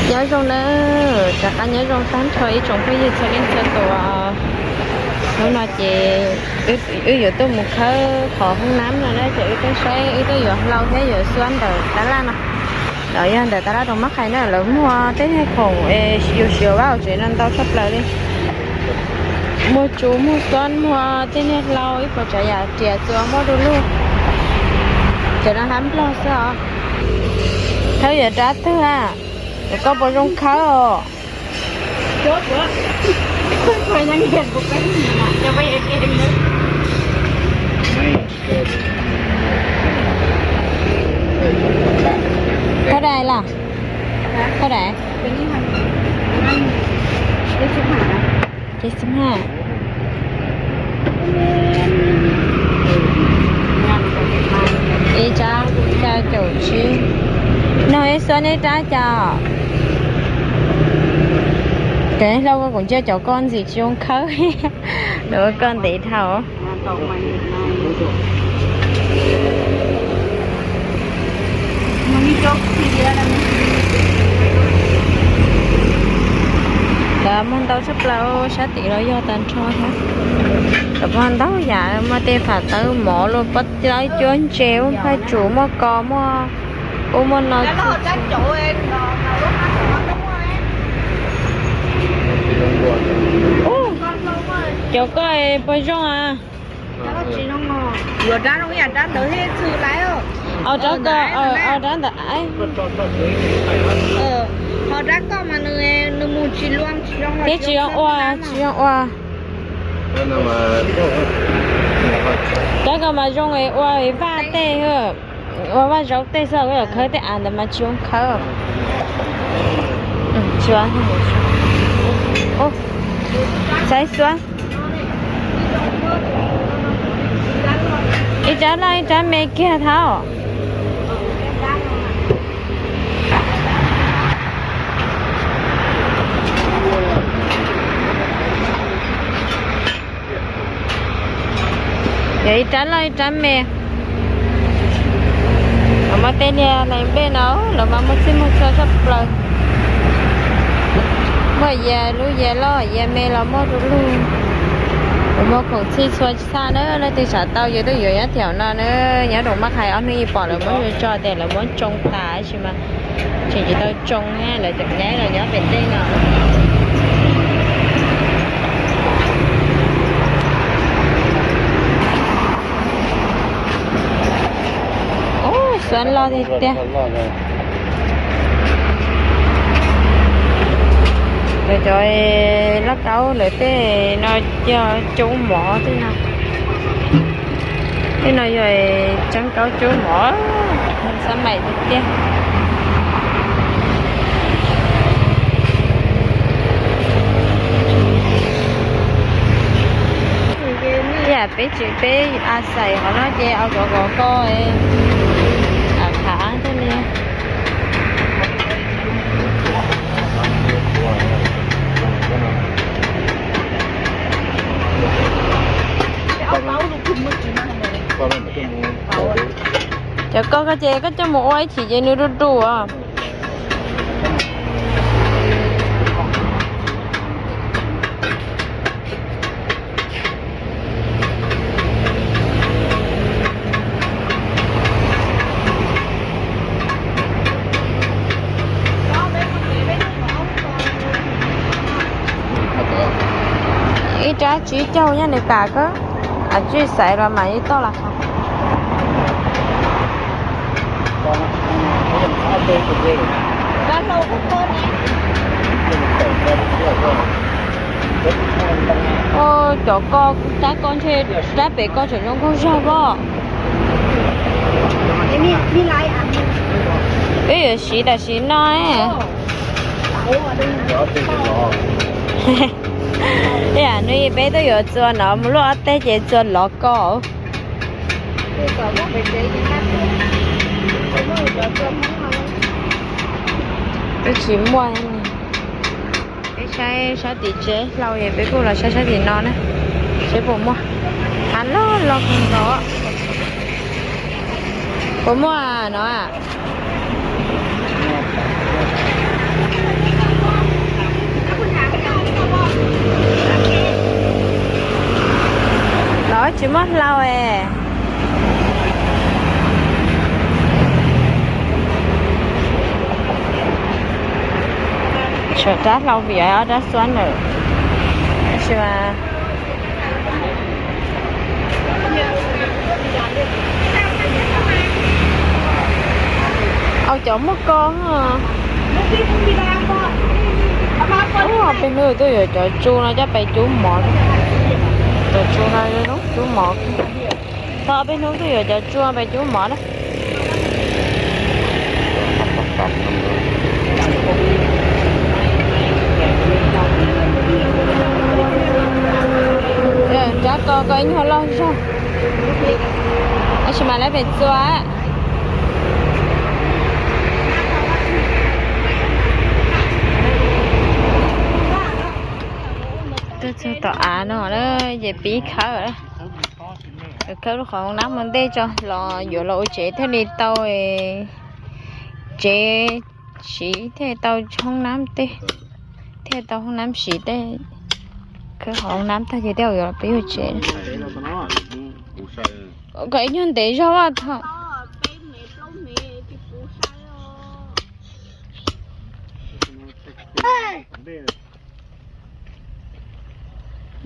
Nyob zoo nawb, rov qab nyob zoo tag nrho ib tsoom phooj ywg txhua leej txhua tus. Hnub no ces wb yuav tuaj mus khawb qhov hoob nab no na, ces wb tuaj saib, wb tuaj yuav hlau thiab yuav xuab ntawm tab laj no. Los yog ntawm tab laj rau mab qhais na, lawv muag tej niag khoom yus siv vaj hauv tsev no ntau tshaj plaws li. Muag tsuv, muag xuab, muag tej niag hlau, ib puas tsav yam riam txuas muaj du lug. Cov no hab nplog xwb os. Thawb yuav rab twg a? Koj puas zoo khawb os? Thawb dais las? Thawb dais? Ces xib haj. Ib rab xya caum tsib. No ib xuab neb rab cas? Cov hlau ko kuv ntsia cov ko ntxim tsis zoo khawb. Lawv ko ntev dhau. Lawv muag ntau tshaj plaws, sab tim los yog tag nrho thiab. Lawv muag ntau yam, muaj tej fam tawb mov los, pob tawb cuab ntse, muaj phaj tsum, muaj kos, muaj ub muaj no. Cov ko puas zoo a? Au rab ko, au rab ntawd. Thiab tsis zoo ua, tsis zoo ua. Rab ko mas zoo ua vaj tej, ua vaj zaub tej xwb, koj yuav khawb tej av ntawd mas tsis zoo khawb. Saib xuab. Ib rab loj ib rab me kiag thaub. Yog ib rab loj ib rab me. Los muaj tej niag nees npej no, lawv mas muaj txhij muaj txhua tshaj plaws. Muaj yias lub yias loj yias me los muaj du lug. Lawv muaj khoom txhij txhua tshaj na, leej twg xav tau ces tuaj yuav nyob tim no na, nyob rau Mab Qhais ob hnub ib pom lawv muab tso tias lawv muab tsoo tas tab sis mas tseem tsis tau tsoo, lawv tseem nyob los nyob pem tej no. Ub, xuab loj tiag tiag. Lawv cov lauj kaub lawv tej no yog coob mov tej no. Tej no yog tseeb kaub coob mov, xab maim tiag tiag. Yam peb tsev peb a xais qhov no ces au kov kov ko, a phav tej li. Cov ko koj ces koj coj mus ua ib chim ces nws du du os. Ib rab tsib caug nyob nws kam kab, a tsij xaiv los mam li toj los qab. Cov ko, rab ko ntshe rab pem ko tseem zoo nkauj zog pob. Peb yuav siv tam sim no. Ib yam nws peb tuaj yuav txua no mus luaj ob teg ces txua lov ko. Twb tsis muaj. Peb saib sab tim tsev hlau es peb kuj los saib sab tim no na, seb puas muaj. Hav loj loj kawg nkaus. Puas muaj no a? Tsis muaj hlau es. Tshuav rab hlau vim ob rab xuab ntawm, tab sis mas au cov muaj ko. Ub, peb hnub tuaj yuav cov tsu no coj pais cub mov. Cov tsu no cub mov. Tau peb hnub tuaj yuav cov tsu no pais cub mov na. Rab ko ko ib nyuag loj zog, tab sis mas lawv pem txua. Tuaj txog tom av no na, ces pib khawb. Khawb lub qhov hoob nab mus ntej tso los yuav los ua tsev thiaj li tau, tsev siv thiaj tau hoob nab tej, thiaj tau hoob nab siv tej. Khawb qhov hoob nab tag ces thiaj yuav los pib ua tsev. Kom ib nyuag ntev zog as thaum.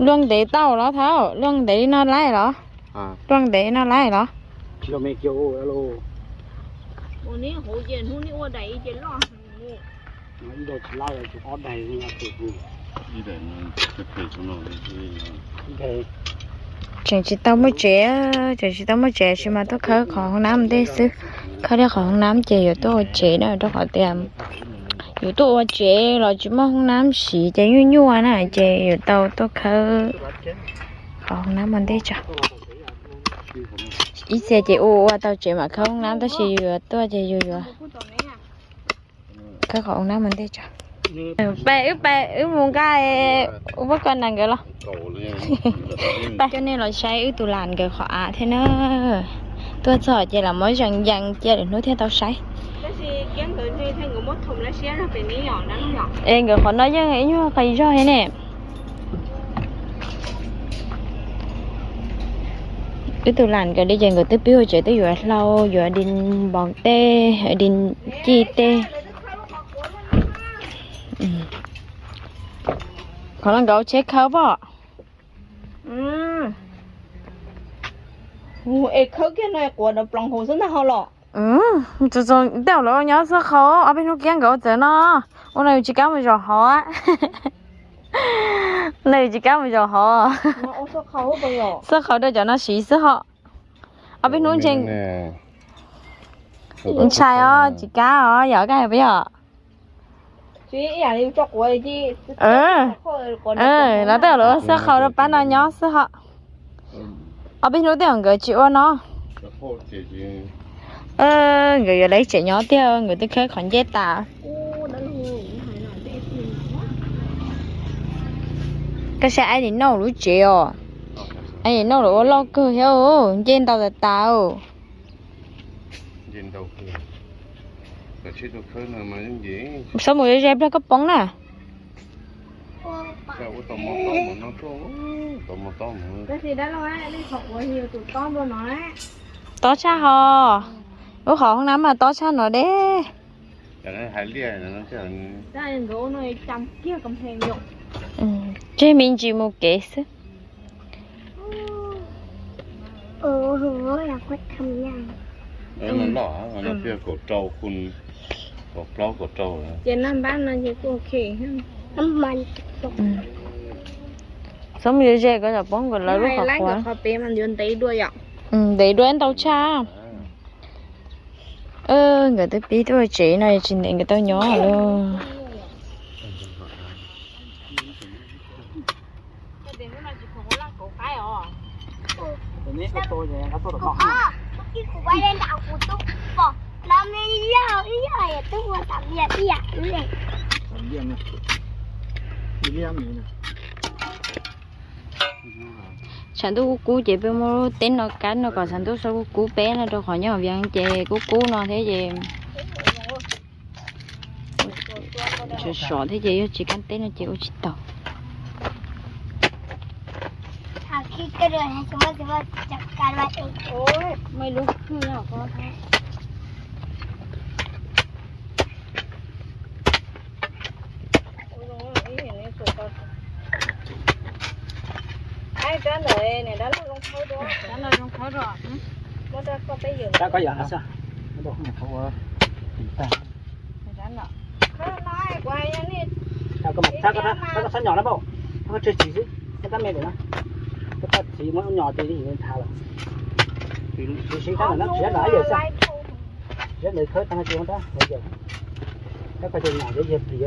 Luaj ntev tau los thaum, luaj ntev li no laij los? Luaj ntev no laij los? Tseem tsis tau muaj tsev, tseem tsis tau muaj tsev tab sis mas tuaj khawb qhov hoob nab ntej xwb. Khawb li qhov hoob nab ces yuav tuaj ua tsev na, rau qhov tias yuav tuaj ua tsev los tsis muaj hoob nab siv ces nyuaj nyuaj na, ces yuav tau tuaj khawb qhov hoob nab mus ntej tso. Ib txhia ces ua ua tau tsev mam khawb hoob nab tab sis yus yuav tuaj ces yus yuav khawb qhov hoob nab mus ntej tso. Pais wb pais wb mus nqa ua pab ko nas nkawd los. Pais coj nej los saib wb tus lam nkawd qhov av thiab na. Tuaj txog ces los muab zees yees cia lwm hnub thiaj tau saib. Es nkawd qhov no yeej ib nyuag qis zog thiab ne. Wb tus lam nkawd li ces nkawd twb pib ua tsev twb yuav hlau, yuav di npoo tej, di ci tej. Qhov no nkawd ua tsheb khawb pom. Es khawb kiag no quav nrov ploos hauv xwb ntag ho los. Tej zaum lawv ua nyob xwb qhov ob peb hnub kiag nkawd ua txawv no. Ua no yus tsis kam mus zaum hauv. No yus tsis kam mus zaum hauv. Xwb qhov rau cov no siv xwb ho. Ob peb hnub ntshe ntshai os, tsis kam os, yog kab peb yom. Lawv tej zaum lawv ua xwb qhov rau pab no nyob xwb ho. Ob peb hnub tej zaum nkawd tsis ua no. Nkawd yuav lawv tsev nyob tiag, nkawd twb khawb qhov ncej tas. Koj saib Aib Lis Nauj lub tsev os. Aib Lis Nauj lawv ua loj kawg thiab, ncej ntau tas tas. Txhob mus ze ze pliag koj poob na. Tob tshaj ho. Lub qhov hoob nab mas tob tshaj no deb. Tseg me ntsis mus kev xwb. Txhob mus ze ze, koj tsam poob nkawd lawv lub qhov quav. Ntev dua ntau tshaj. Nkawd twb pib tuaj tsev no tsis ntev nkawd tau nyob lawm. Tshav ntuj kub kub ces peb muab teb no kab no kom tshav ntuj so kub kub peb no rau qhov nyob viav ces kub kub no thiab ces sov thiab ces yog tsis kab teb no ces ua tsis tau. Ib lub khwj no ko. Rab no zoo khawb rau. Rab koj yam no xwb. Rab koj mas, rab koj txhob nyom na npauj, koj tseg txiv xwb, koj tab me lawm na. Koj txiv muab nyom ces li thav lawm. Siv siv rab ntawm no, siv rab ntawm ib yam xwb. Siv rab ntawd khawb tag no ces ua rab hauv yawm. Rab koj ces nyom ces yog plis,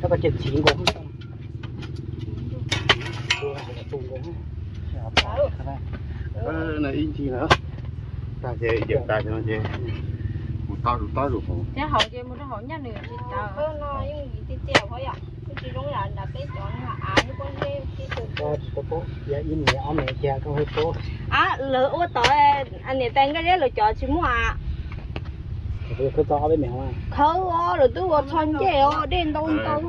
rab koj ces txiv nkaus. Ib ncig na, tag ces yawm tag no ces mus tob zus tob zus hauv. Thiab hauv ces mus rau hauv nyaj nws tsis tawv. Ib me ob me kiag koj haj pab. Lawv ua tod, niam tais Nkaj Liab lawv cov tsis muaj a. Khawb tau ob peb me hauv. Khawb os, lawv twb ua txho ncej os, dej ntau ntau.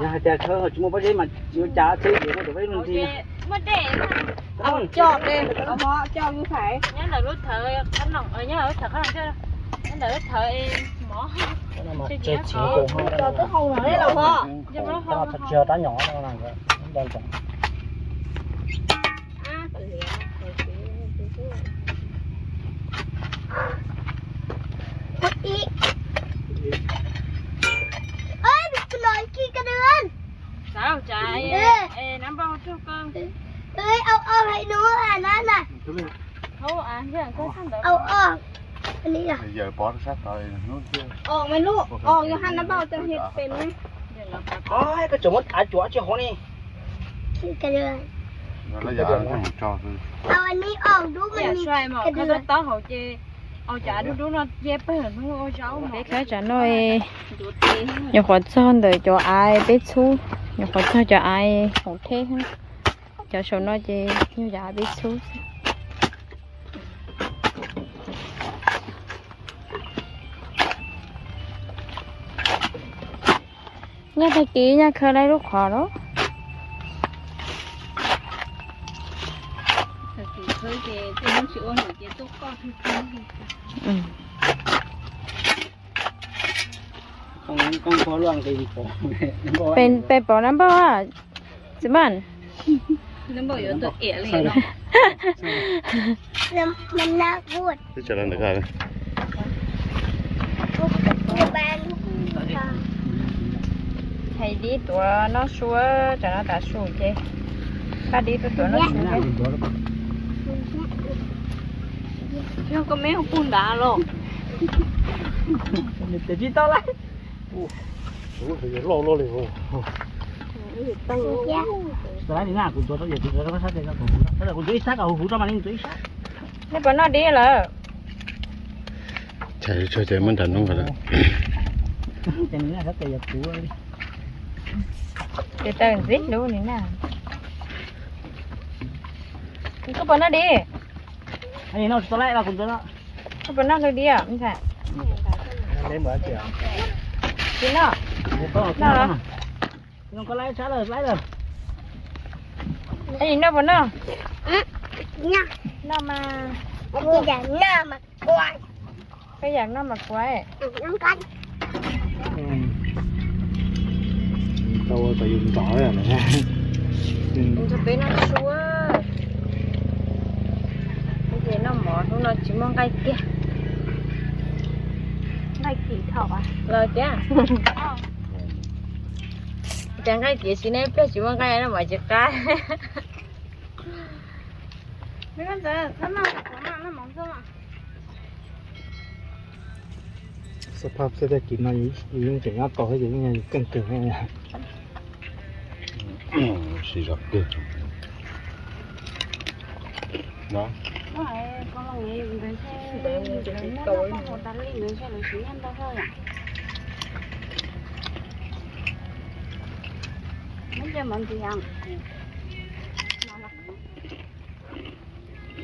Yog hais tias khawb tsis muaj pob zeb mas tsis ua cas, txheb ces muaj cov pob zeb lub nrig. Muaj dej. Coj dej, coj lub thaiv. Nyob ntawm lub thawv qhob noom, nyob ntawm lub thawv qhob noom thiab, nyob ntawm lub thawv mov. Cov twb hau no los hov. Tsis yog rab nyom no. Xav tsa es nab npauj rau koj. Yawm pov rau sab tod. Os, me lub os, yog haj nab npauj tau hiv pem ne. Koj tseem muab av cuam tsis hov ne. Lawv yam mus tso xwb. Yam suav mas koj taub taub hauv ces, au, cov av dub dub no cia pawg hnub ua zaub. Peb khawb tsam no, nyuam qhuav txog ntawm cov av peb txhub, nyuam qhuav txog cov av hauv theb. Cov saum no ces yog cov av peb txhub xwb. Nyaj tag kis nyaj khawb lawm lub qhov lawm. Peb pom nab npauj, txiv npauj. Hais dib tuav noj su, tsam no tav su ces pab dib tuaj tuav noj su. Yog koj me hu pug nrad los. Tes tsis tau lawm. Loj loj li. Kuv tuav ib sab kom huv huv rau mas li, kuv tuav ib sab. Nej puas noj dib lawm? Ces muab nram no lawm. Ces taw ntxim hlub li na. Koj puas noj dib? Koj puas noj dib? Tsis noj. Noj los? Noj puas noj? Noj mas. Koj yam noj mas kuv. Tau tau yus nrov. Nrog peb noj su. Ces noj mov hnub no tsis muaj nqaij kiag. Nqaij kiv thaum los tiag. Ces nqaij kiv tsis, nej pliag tsis muaj nqaij noj mov tsis qab. Xab phaj xab tag kis no yus yeej tseem nyob tau thiab ces yeej yog yus keej kawg. Sib zog kawg.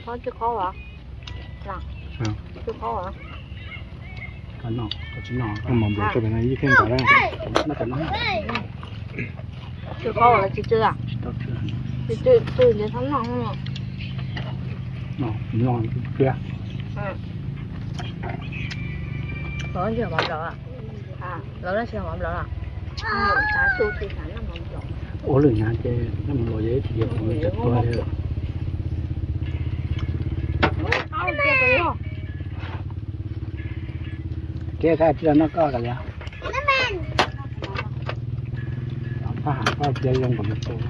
Qhov tsis qhov as. Tsis qhov as. Tsis qhov as tsis tsis. Tus ntawd txhob noj. Noj tiag. Lawv tab sis mov nplov los? Ua lwm na ces noj mov nplov ces ib tsis yog tus tseem tuag li. Ces tsis noj koj kav liam. Thab ham koj cia zoo kom mus tua.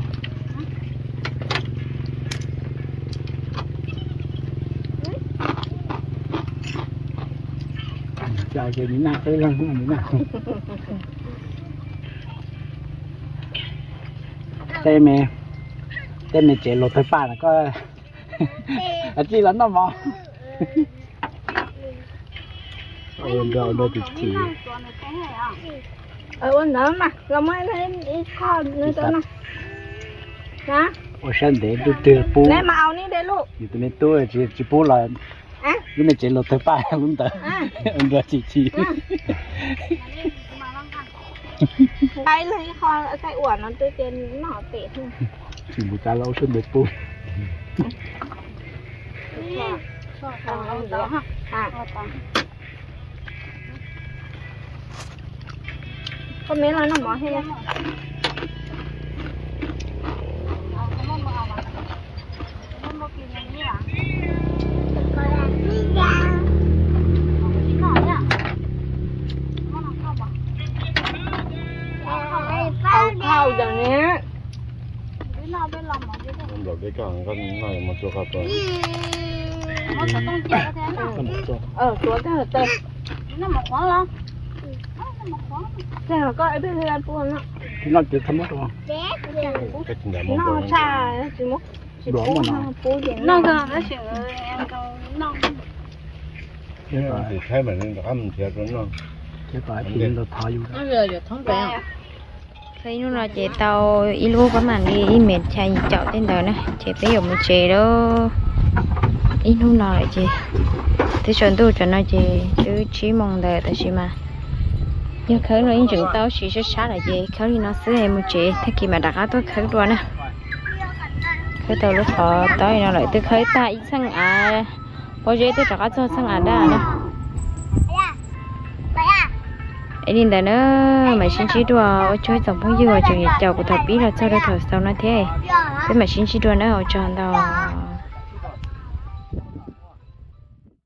Cas ces mi naj qwb leeg mi naj. Tej me, tej me tsev luag tawg paj no koj, a tsis los noj mov. Ua ntawd tus txiv. Ua ntawd mas los muab ib qho nws rau no. Ua siab ntev ntuj twg pub. Neb mas au neb de lub. Yus tus me tub tsis pub los lub me tsev luag tawg paj lub ntawd. Ua ntawd tsis tsis. Nqa ib leeg ib qho thaij ua no twb ces noj pem. Tsis mus tsa los ua siab ntev pub. Koj me los noj mov thiab. Au khau ntawm ne. Nplaum dej koj noj mov tsuav qhov tsuav tag tes. Koj ib pliag pub no. Noj tshaj tsis muab, tsis pub no pub ces noj. Ib hnub no ces tau ib lub pab mam li ib mev xya yim caum tej ntawd na ces peb yuav mus tsev lawm. Ib hnub no lawm ces twb tsaus ntuj tam no ces twb tsib moos ntawd tab sis mas yog khawb no yeej tseem tau siv sab sab lawm ces khawb li no xwb mus tsev tag kis mam rov qab tuaj khawb dua na. Khawb tau lub qhov tob li no lawm twb khawb tag ib txheej av pob zeb twb rov qab txog txheej av daj na. Es li ntawd na, mam sib ntsib dua, ua tsaug ib tsoom phooj ywg uas tseem caum kuv thaum pib los txog rau thaum xaus no thiab. Peb mam sib ntsib dua na, ua tsaug ntau.